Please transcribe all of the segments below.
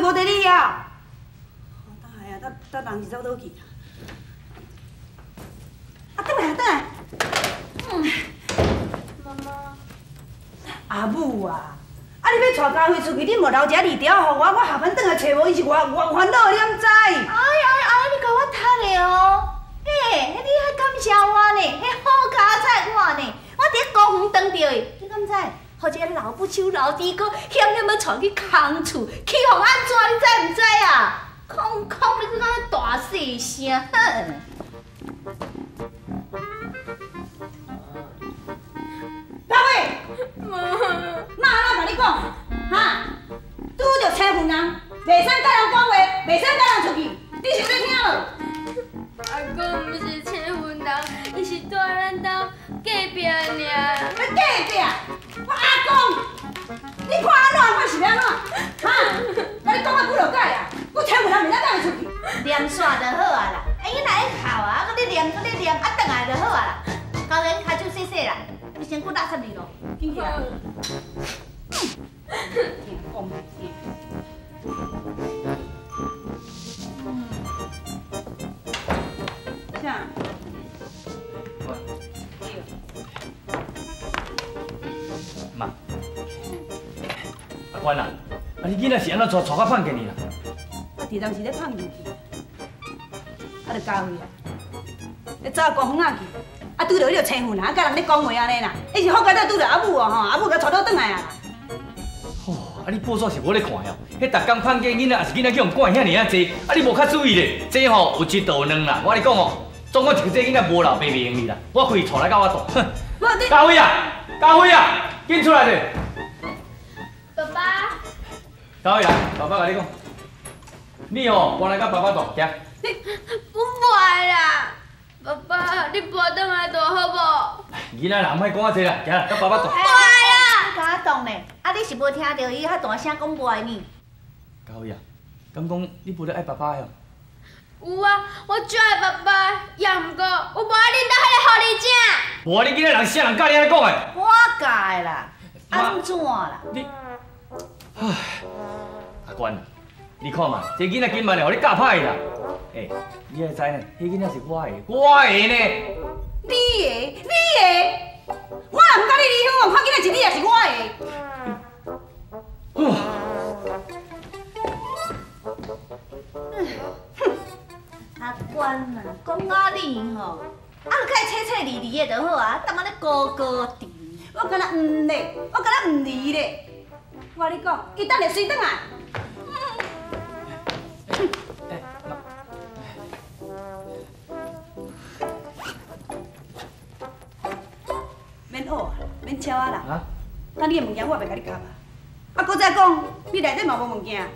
無佇你遐。等下啊，等等人是走佗去啊？啊，轉來啊，轉來。媽媽。阿母啊，啊你欲帶嘉輝出去，你無留一个字條予我，我下班轉來揣無伊是偌偌煩惱的，你敢知？哎哎哎，你共我讀的哦！欸，你較感謝我呢，彼好佳哉我呢，我佇咧公園撞著伊，你敢知？予一个老不手老猪哥，险险欲帶去空厝，欺予按怎？你知毋知啊？空空，你閣讲大细声，哼！老伟，妈安怎共你讲？哈？拄著青云人，袂使佮人讲话，袂使佮人出去，你是有咧听无？阿公毋是青云人，伊是住咱兜隔壁尔。你隔壁？我阿公，你看按怎，我是欲按怎？哈？共你讲啊几落摆啊？我青云人袂使带伊出去。念煞就好啊啦，啊伊若会哭啊，阁咧念，阁咧念，啊转来就好啊啦。交缘跤手洗洗啦，你身躯垃圾哩咯，紧起来。听讲听。啥？妈，阿关啊，啊你囡仔是按怎带带甲胖见你啦？啊，伫当时咧胖进去，啊，就嘉辉啊，咧走公园仔去，啊，拄著彼个青云啊，佮人咧讲话按呢啦，伊是好佳哉拄著阿母哦吼，阿母共带倒转来啊啦。吼，啊你报纸是无咧看哦，彼逐工胖见囡仔，也是囡仔去予管遐尔仔济，啊你无较注意咧，这吼有一道两啦，我跟你讲哦，总共一个这囡仔无老爸袂用你啦，我开带来到我住。哼，嘉辉啊，嘉辉啊，紧出来咧！爸爸。嘉辉来，爸爸共你讲，你吼搬来佮爸爸住，行。你不爱啦，爸爸，你搬转来住好无？囡仔人莫讲遐济啦，行啦，佮爸爸住。不爱啦，你共我动咧，啊你是无听著伊较大声讲无爱呢？嘉辉啊，敢讲你无咧爱爸爸的哦？有啊，我足爱爸爸，也毋过我无爱恁兜彼个狐狸精。无啊，你囡仔人啥人教你按呢讲的？我教的啦，按怎啦？你，唉，阿关，你看嘛，这囡仔紧慢来，予你教歹啦。欸，你爱知呢？彼囡仔是我的，我的呢。你的，你的，我若毋佮你离婚，我看囡仔一日也是我的。阿关啊，讲啊你吼，啊，就较会切切离离的就好啊，当按呢高高甜。我敢若毋咧，我敢若毋离咧。我共你讲，伊等下随转来。免学啊，免抄啊啦。啊？等你的物件我袂共你夹啊。啊，阁再讲，你内底嘛无物件。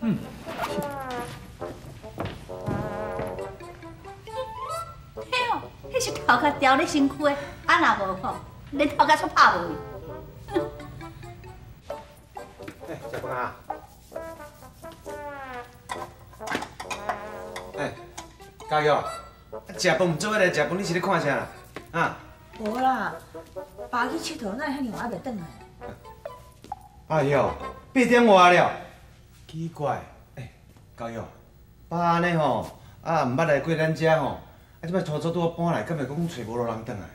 嗯。嘿哦，彼是头壳调咧身躯的，啊若无吼，连头壳出拍无去。欸，食饭啊？欸，嘉玉，食饭毋做伙来食饭，你是咧看啥啦？啊？无啦，爸去𨑨迌，哪会遐尔晚犹未转来？哎哟，8点外了，奇怪，欸，嘉玉，爸按呢吼，啊，毋捌来过咱遮吼，啊，这摆初初拄仔搬来，敢会讲揣无路人转来？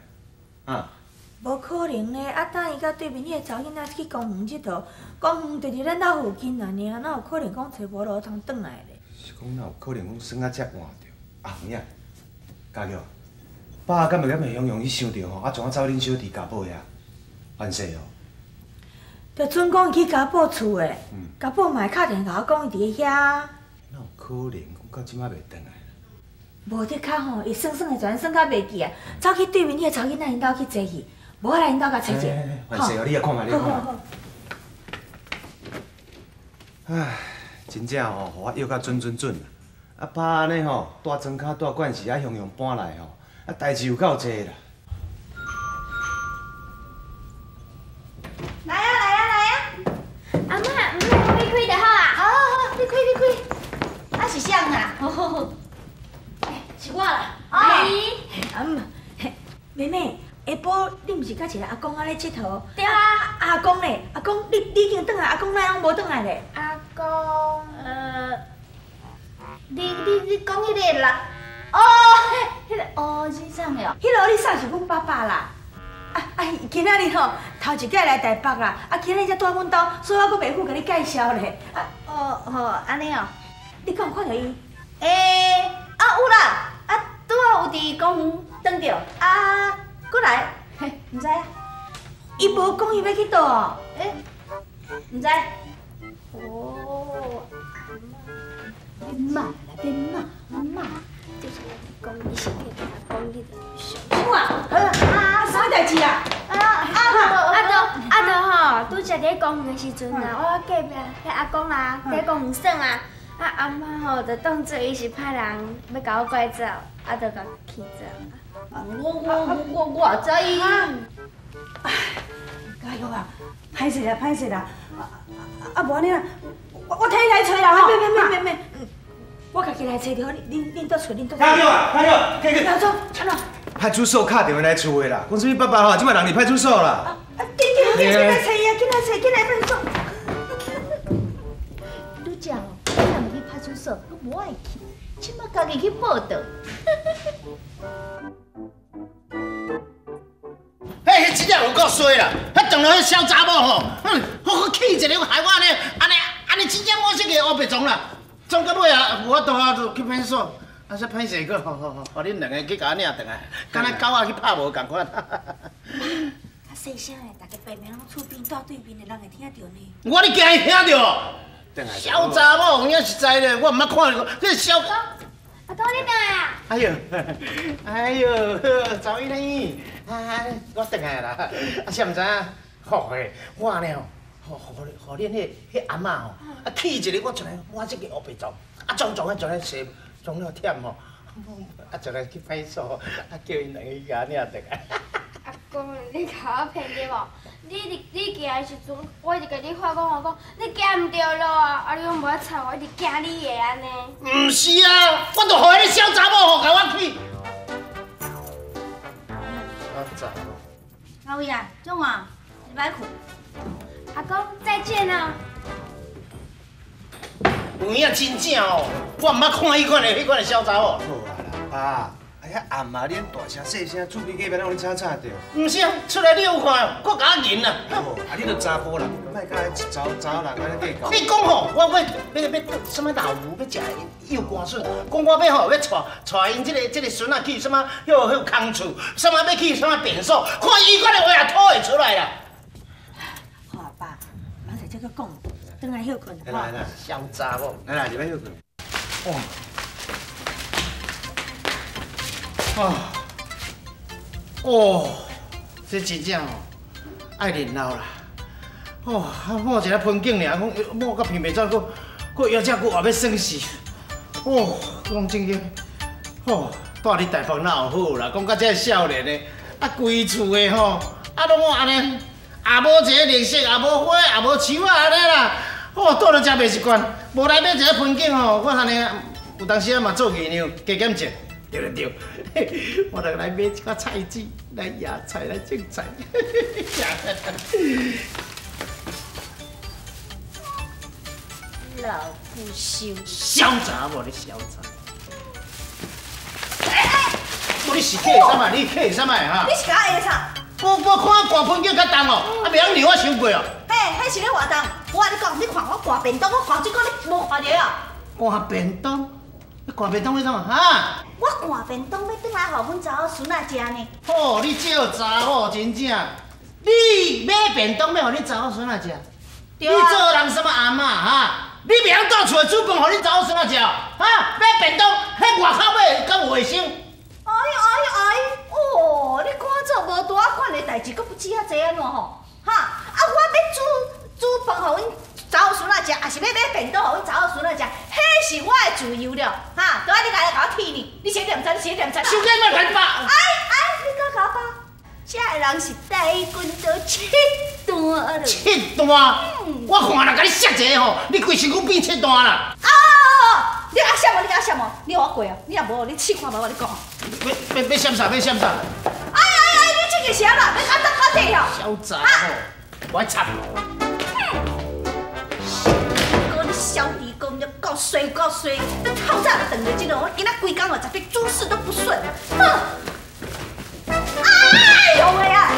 啊？无可能咧，啊，等伊佮对面彼个查某囡仔去公园𨑨迌，公园就伫咱兜附近尔尔，哪有可能讲揣无路通转来咧？是讲哪有可能讲耍到遮晚著？啊，有影，嘉玉，爸敢会敢会雄雄去想著吼，啊，怎啊走恁小弟家宝遐？反势哦。就准讲伊去家宝厝的，家宝嘛会敲电话共我讲伊伫咧遐。哪有可能讲到这摆袂转来？无的确吼，伊耍耍的阵耍到袂记啊，走去对面彼个查某囡仔𪜶兜去坐去，无我来𪜶兜共揣者。反势哦，你也看觅，你也看觅。唉，真正吼，予我约甲准准准啊！啊，爸按呢吼，蹛庄跤蹛惯势，啊，雄雄搬来吼，啊，代志有够济啦。来啊来啊来啊！阿嬷，毋免，我开就好啊。好好好，你开你开。啊是啥啊？好好好，是我啦。阿姨。啊姆，妹妹，下晡你毋是佮一个阿公仔咧𨑨迌？对啊。阿公咧，阿公，你已经转来，阿公哪拢无转来咧？啊，讲，你讲彼个啦，哦，彼个乌子送的哦，彼个乌子送是阮爸爸啦。啊啊，今仔日吼头一摆来台北啦，啊今日才蹛阮兜，所以我阁袂赴共你介绍咧。啊哦吼，按呢哦，你敢有看著伊？欸，啊有啦，啊拄好有伫公园撞著，啊过来，嘿，毋知啊，伊无讲伊欲去佗哦？欸，毋知。哦，阿嬷，别骂啦，别骂，骂，就是讲你是隔壁阿公，你就相信。好啊，好啊，啥代志啊？啊啊啊都啊都吼，拄才伫公园的时阵啊，我隔壁彼阿公啦，伫公园耍啊，啊阿嬷吼就当做伊是歹人，欲共我拐走，啊就共气走。我也知。嘉玉啊，歹势啦，歹势啦，啊无按呢啦，我替你来揣啦吼。免免免免免，我家己来揣就好，恁倒揣，恁倒。嘉玉啊，嘉玉，去去。老总，安怎？派出所敲电话来厝的啦，讲啥物爸爸吼，这摆人伫派出所啦。啊，紧紧紧，紧来揣伊啊，紧来揣，紧来派出所。拄才吼，你若毋去派出所，阁无爱去，这摆家己去报到。嘿，彼真正有够衰啦！彼当落彼小查某吼，我气一个害我呢，按呢真正满身个乌白撞啦，撞到尾啊，无法度啊，就去派出所。啊，说歹势，阁予恁两个去共我领转来，敢若狗仔去拍无仝款。较细声的，大家白面拢厝边住对面的人会听著呢。我咧惊伊听著。小查某，有影实在咧，我毋捌看过，这小。阿公，你转来啊！哎呦，哎呦，查某囡仔，啊，我转来啦。啊，啥毋知影？好嘿，我呢吼，予恁彼阿嬷吼，啊气一个，我出来满这个乌白撞，啊撞撞啊出来踅，撞了忝吼，啊出来去派出所，啊叫𪜶两个去共我领转来。阿公，你共我骗对无？你行的时阵，我一直共你话讲，我讲你行毋对路啊，啊你拢无爱睬我，一直行你的按呢。毋是啊，我就予彼个小查某吼共我去。小查某。阿伟啊，怎啊？入来困。阿公再见啊！有影真正哦，我毋捌看彼款的，彼款的小查某。好啊啦，爸。哎呀，暗啊，你大声细声，厝边隔壁拢予你吵吵著。毋是啊，出来你有看，阁共我银啊。哦，啊，你著查埔人，莫佮查查某人按呢计较。你讲吼，我欲啥物老牛欲食幼寒笋，讲我欲吼欲带𪜶这个孙仔去啥物彼空厝，啥物欲去啥物便所，看伊款的话也吐会出来啦。好啊，爸，明仔载阁讲，转来歇睏。来来来，小查某，来来，入来歇睏。哦。啊！哦，这真正哦，爱练老啦。哦，抹一下盆景尔，讲抹到鼻袂走，阁腰这骨也欲酸死。哦，讲正经，哦，蹛伫台北哪有好啦？讲到这少年的，啊，规厝的吼，啊，拢按呢，也无一个绿色，也无花，也无树仔，按呢啦。哦，蹛了真袂习惯，无来买一个盆景吼，我按呢有当时啊嘛做艺娘，加减种。对对对，我著来买一寡菜籽来野菜来种菜。老不休，小查某你小查。哎，你是客啥物？你客啥物哈？你是共我下啥？我看挂盆景较重哦，啊袂晓量我伤过哦。嘿，彼是咧活动，我共你讲，你看我挂便当，我挂水果，你无看著啊？挂便当？你挂便当欲创哈？我挂便当欲转来予阮查某孙仔食呢。哦，你这查某真正，你买便当欲予恁查某孙仔食？你做人啥物阿嬷哈？你袂晓蹛厝内煮饭予恁查某孙仔食？哈？买便当，彼外口买敢有卫生？哎哎哎！哦，你看做无拄仔管的代志，阁不知遐济按怎吼？哈？啊，我欲煮饭予阮查某孙仔食，也是欲买便当予阮查某孙仔食，彼是我的自由了，哈！都爱你来共我气呢？你是念知？你是念知？小姐，莫共你拍！哎哎，你敢共我拍？这个人是跆拳道七段了。七段？我看啦，共你摔一个吼，你规身躯变七段啦！啊！你阿闪无？你阿闪无？你予我过啊！你若无，你试看觅我，你讲。欲闪啥？欲闪啥？哎哎哎！你这个是按怎？你阿当我底哦！小查某，我插。哥，你小小弟哥，毋知够衰够衰，你透早就转来这个，我今仔规工哦，绝对诸事都不顺。哼！哎呦喂啊！